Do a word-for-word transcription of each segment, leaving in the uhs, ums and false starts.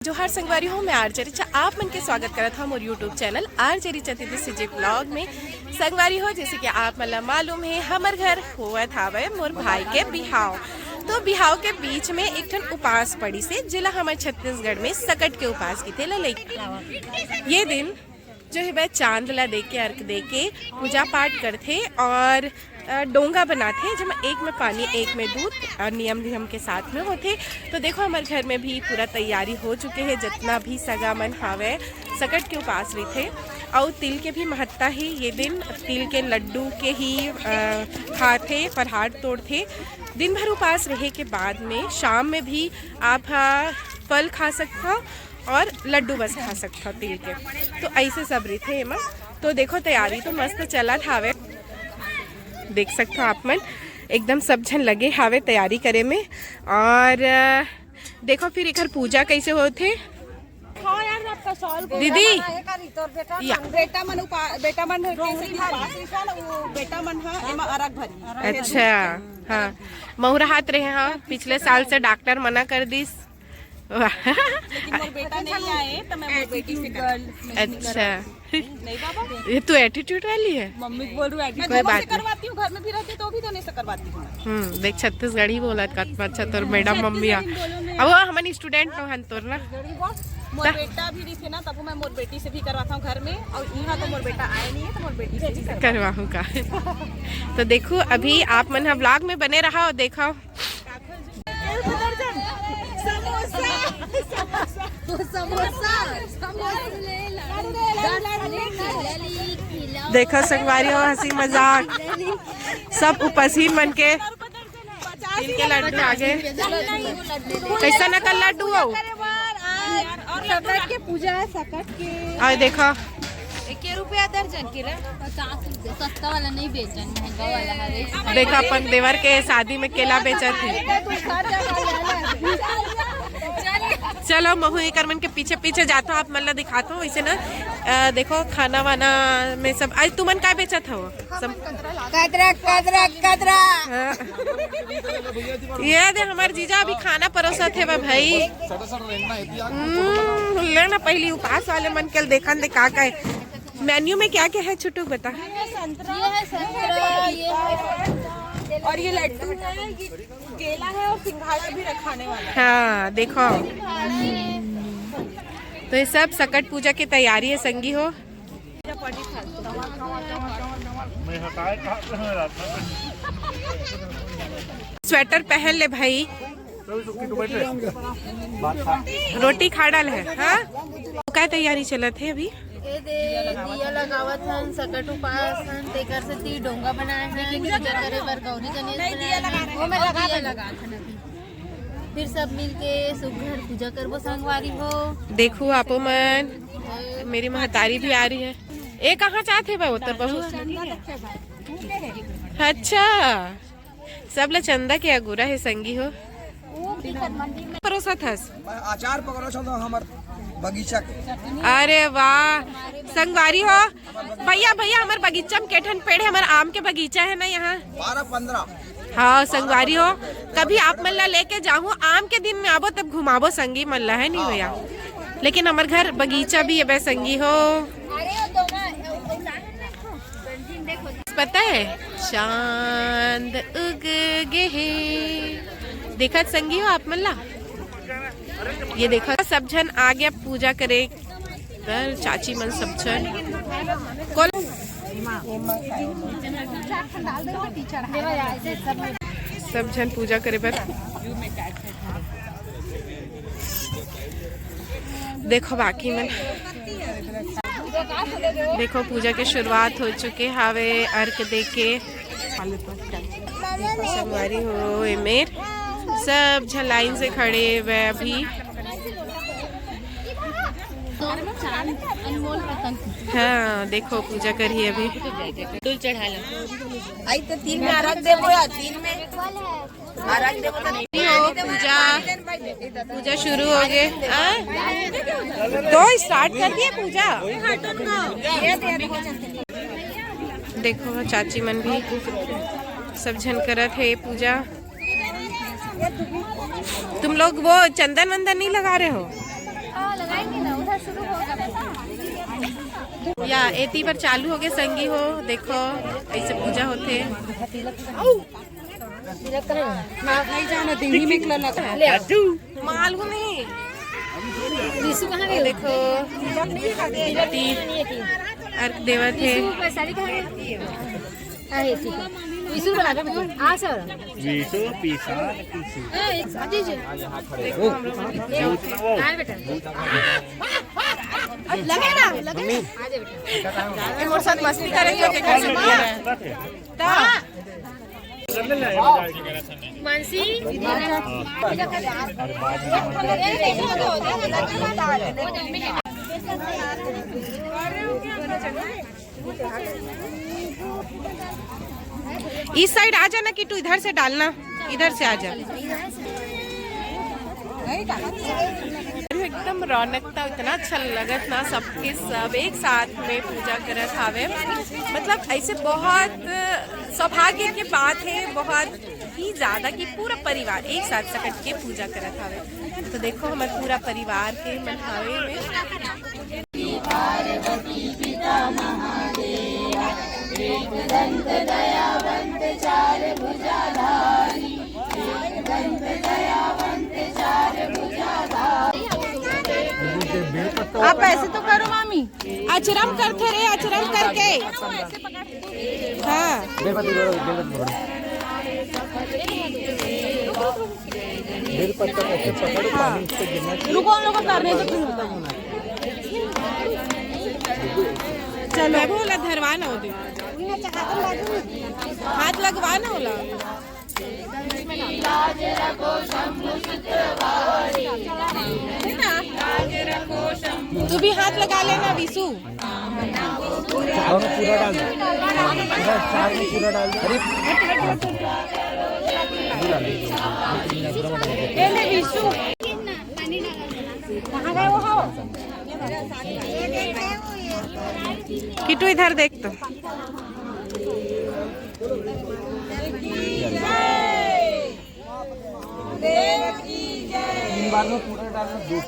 जोहार संगवारी हो, मैं आरजे रिचा, आप मन के स्वागत करत हव मोर YouTube चैनल आरजे रिचा दीदी सीजी ब्लॉग में। संगवारी हो, जैसे कि आप मन ला मालूम हे, हमर घर होवत हावय मोर भाई के बिहाव। तो बिहाव के बीच में एक ठन उपास पड़िस हे, जेला हमर छत्तीसगढ़ में सकट के उपास किथे ला लइक। ये दिन जो हे, वह चांद ला देख के, अर्घ दे के पूजा पाठ करथे और, अ, डोंगा बनाथे, जेमा एक में पानी, एक में दूध और नियम धियम के साथ में होथे। तो देखो, हमर घर में भी पूरा तैयारी हो चुके हे। जितना भी सगा मन हावय, सकट के उपास रहिथे। अउ तिल के भी महत्ता हे। ये दिन तिल के लड्डू के ही, अ, खाथे, फरहार तोड़थे। दिन भर उपास रहे के बाद में शाम में भी आप हा फल खा सकथव और लड्डू बस खा सकथव तिल के। तो ऐसे सब रहिथे एमा। तो देखो, तैयारी तो मस्त चलत हावे, देख सकथव आप मन, एकदम सब झन लगे हावे तैयारी करे में। और, अ, देखो फिर एकर पूजा कैसे होथे। हाँ यार, आपका शॉल को दीदी। बेटा मन, या। बेटा मन उपा-, बेटा मन कैसे दिन उपास रहिथे ना, वो बेटा मन हा एमा अरग भरी। अच्छा, हाँ, महुरा हाथ रहे, हाँ, पिछले साल से डॉक्टर मना कर दिस। वाह। लेकिन मोर बेटा नहीं आए, तो मैं मोर बेटी से करत हूँ। अच्छा। नहीं बाबा। ये तू एटीट्यूड वाली है। मम्मी को बोल रही हूँ, attitude। कोई बात नहीं। करवाती हूँ, घर में भी रहती तो भी तो नहीं से करवाती हूँ। हम्म, देख, छत्तीसगढ़ी बोलत कत अच्छा तोर मैडम मम्मी आ। अब वो हमन स्टूडेंट हो हन तोर ना। मोर बेटा भी रहिथे ना, तब मैं मोर बेटी से भी करवाता हूँ घर में, और यहाँ तो मोर बेटा आए नहीं है, तो मोर बेटी से भी करवाहूँ का। तो देखो, अभी आप मन ह ब्लॉग में बने रहा और देखो। समोसा, समोसा, समोसा। देखो संगवारी हो, हंसी मजाक सब उपस्थित मन के तिल के लड्डू आगे। कैसा नकल लड्डू हो? सकट के पूजा है, सकट के। और देखो, एक रुपया दर्जन के रे। पचास रुपया, सस्ता वाला नहीं बेचन, महंगा वाला है रे। देखो, अपन देवर के शादी में केला बेचत हे। चलो, महू एकर मन के पीछे पीछे जाता हूँ, आप मन ला दिखाता हूँ। इसे ना, अ, देखो, खाना वाना में सब, आज तुमन का बेचत हो? सब कदरा, कदरा, कदरा। हाँ। ये दे, हमार जीजा अभी खाना परोसत हे बा भाई। हम्म, ले ना, पहली उपास वाले मन के देखन दे का का है। मेन्यू में क्या क्या है, छुटू बता। ये है संतरा, ये है और ये लड्डू है, ये केला है और सिंघाड़ा भी रखाने वाला है। हाँ, देखो, तो ये सब सकट पूजा की तैयारी है, संगी हो। स्वेटर पहन ले भाई। रोटी खा डाल है, हाँ? तो का तैयारी चलत है अभी? ए दे, दिया लगावत हन, सकट उपास हन, तेकर से ती डोंगा बनाए हन, पूजा करे बर गौरी गणेश बनाए हन, वो में दिया लगात हन अभी। फिर सब मिलके सुघर पूजा करबो संगवारी हो। देखो आपो मन, मेरी महतारी भी आ रही है। ए कहाँ जात हे बा, ओतर बहू? अच्छा, सब ला चंदा के अगुरा हे संगी हो। परोसत हस। मैं अचार पकड़ो छो तो हमर बगीचा के। अरे वाह, संगवारी हो, भैया, भैया, हमर बगीचा में केठन पेड़ है, हमर आम के बगीचा है ना यहाँ। बारह पन्द्रह। हाँ, संगवारी हो, कभी आप मन ला लेके जाहूँ, आम के दिन में आबो तब घुमाबो संगी मन ला, है नहीं भैया? लेकिन हमर घर बगीचा भी है बे संगी हो। पता है, चांद उग गे हे। देखत संगी हो आप मन ला? ये देखो, सब झन आ गया पूजा करे बर, चाची मन सब झन। कौन? सब झन पूजा करे बर। देखो बाकी मन, देखो पूजा के शुरुआत हो चुके हावे, अर्घ दे के। संगवारी हो, एमेर सब झन लाइन से खड़े हुए अभी। हाँ, देखो पूजा करी अभी। फूल चढ़ा लो। आई तो तीन में अर्घ देबो या तीन में अर्घ देबो तो नहीं। हो, पूजा, पूजा शुरू हो गए। हाँ? तो स्टार्ट कर दिए पूजा। देखो चाची मन भी सब झन करत है पूजा। तुम लोग वो चंदन वंदन नहीं लगा रहे हो? या एती बर चालू हो गए संगी हो, देखो ऐसे पूजा होथे। मालूम नहीं। देखो, एती अर्घ देवत हे। लगे ना, लगे। ए, मोर साथ मस्ती करे तो के कर सकती है। मानसी, इस साइड आ जाना किट्टू, इधर से डालना, इधर से आ जा। एकदम रौनकता, इतना अच्छा लगत ना, सबके सब एक साथ में पूजा करत हावे। मतलब ऐसे बहुत सौभाग्य के बात है, बहुत ही ज्यादा कि पूरा परिवार एक साथ सकट के पूजा करत हावे। तो देखो हमारे पूरा परिवार के मन हावे में। आप ऐसे तो करो मामी, अचरम करथे रे, अचरम करके। हाँ। रुको, उन लोगों को करने दो। चलो, मैं बोला धरवा ना होते, हाथ लगवा ना होला। तू भी हाथ लगा लेना विशु। चार में पूरा डाल दो। इधर चार में पूरा डाल दो। अरे, ये ले विशु। किट्टू इधर देख तो। इन बार में पूरा डालना, दूध।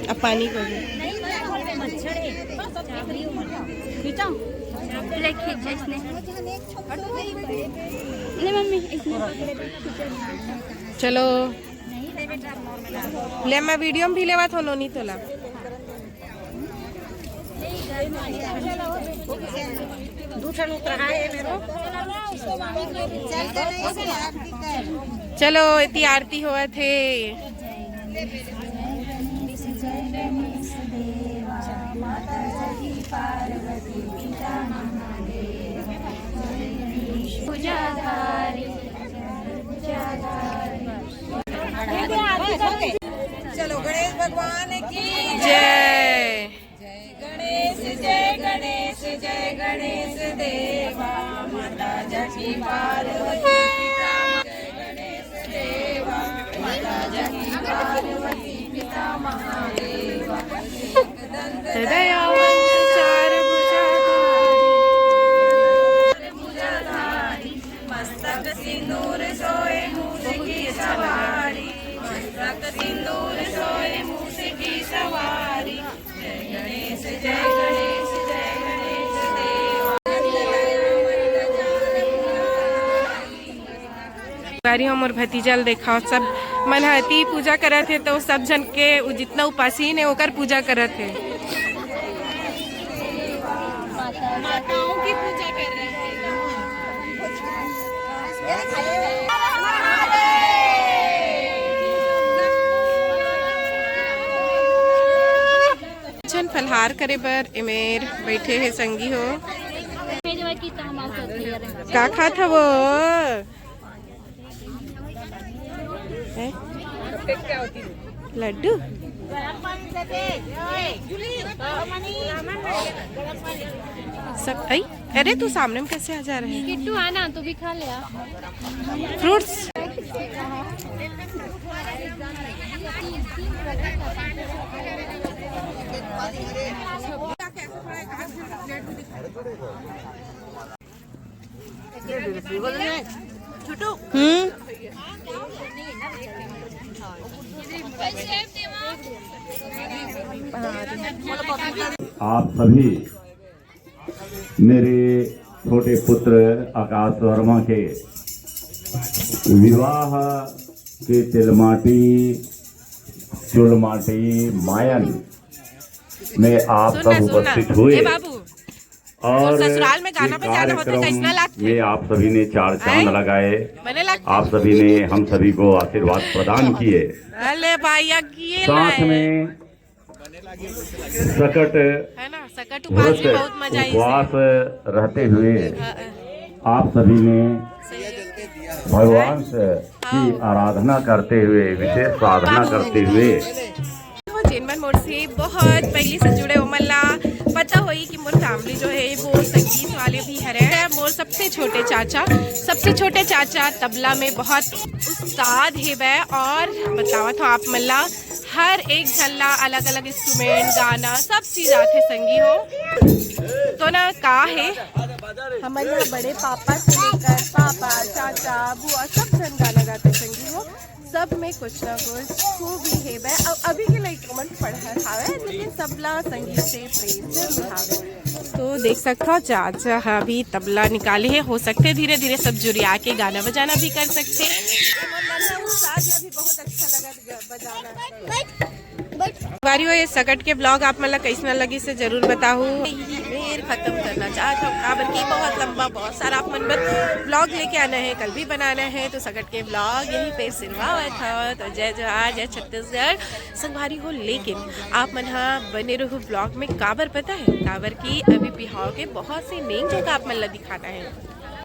अब पानी को भी। मच्छर है। खींचो। ले खींच इसने। ले मम्मी, इसने। चलो। ले, मैं वीडियो में भी लेवा थो नोनी तोला। दू ठन उतरा है मेरो। चलो, एती आरती होवत हे। चलो, गणेश भगवान की जय। जय गणेश, जय गणेश, जय गणेश देवा, माता जाकी पार्वती पिता, जय गणेश देवा, माता जाकी पार्वती पिता महादेवा। दयावंत चार भुजाधारी। मस्तक सिंदूर सोए मूस की सवारी, मस्तक सिंदूर सोए मूस की सवारी। जय गणेश, जय गणेश, जय गणेश देवा। बारी हमर भतीजा ल देखाओ, सब मन ह एती पूजा करत हे, तो सब झन के उ जितना उपासीन हे ओकर पूजा करत हे। माताओं की पूजा कर रहे हैं। झन फलहार करे बर एमेर बैठे हे संगी हो। का खात हवो? हैं? लड्डू? सब, आई, अरे तू सामने में कैसे आ जा रहे हैं? किट्टू आना, तू भी खा ले आ। फ्रूट्स। हम्म। आप सभी मेरे छोटे पुत्र आकाश वर्मा के विवाह के तिलमाटी चुलमाटी मायन में आप सुन ना, सब सुन ना। उपस्थित हुए ए बाबू, और ससुराल में गाना ये बजाना होता है, कार्यक्रम कैसना लागते? में आप सभी ने चार चांद हैं? लगाए। मने लाग आप सभी ने हम सभी को आशीर्वाद प्रदान किए। अले भाई, अब ये साथ लाए। में सकट है ना, सकट उपास व्रत भी बहुत मजा आई। उपवास रहते हुए हाँ, आप सभी ने सही है। भगवान से की आराधना करते हुए, विशेष साधना करते हुए वो जेन मन मोर से बहुत पहले से जुड़े हो, मन ला पता होई कि मोर फैमिली जो है वो संगीत वाले भी हरे हैं। मोर सबसे छोटे चाचा, सबसे छोटे चाचा तबला में बहुत उस्ताद हे बै, और बतावत हो आप मन ला, हर एक झन ला अलग अलग इंस्ट्रूमेंट, गाना, सब चीज आथे संगी हो। तो ना का है, हमारे यहाँ बड़े पापा से लेकर पापा, चाचा, बुआ, सब झन गाना गाते संगी हो। सब में कुछ ना कुछ खूबी हे बै। अब अभी के लइका मन पढ़त हावे, लेकिन सबला संगीत से प्रेम जरूर हावे। तो देख सकत हो, चाचा ह अभी तबला निकाले हे, हो सकथे धीरे धीरे सब जुरिया के गाना बजाना भी कर सकथे। ये मोर नन्हा उस्ताद ला भी बहुत अच्छा लगत ग-, बजाना। संगवारी हो, ये सकट के ब्लॉग आप मन ला कैसना लगिस हे जरूर बताहू। यही मेर खत्म करना चाहत हूँ, काबर कि बहुत लंबा, बहुत सारा आप मन बर ब्लॉग लेके आना है, कल भी बनाना है, तो सकट के ब्लॉग यही पे सिरवावत हव। तो जय जोहार, जय छत्तीसगढ़ संगवारी हो। लेकिन आप मन हा बने रहू ब्लॉग में, काबर पता है, काबर कि अभी बिहाव के बहुत से नेंग जोग आप मन ला दिखाना है।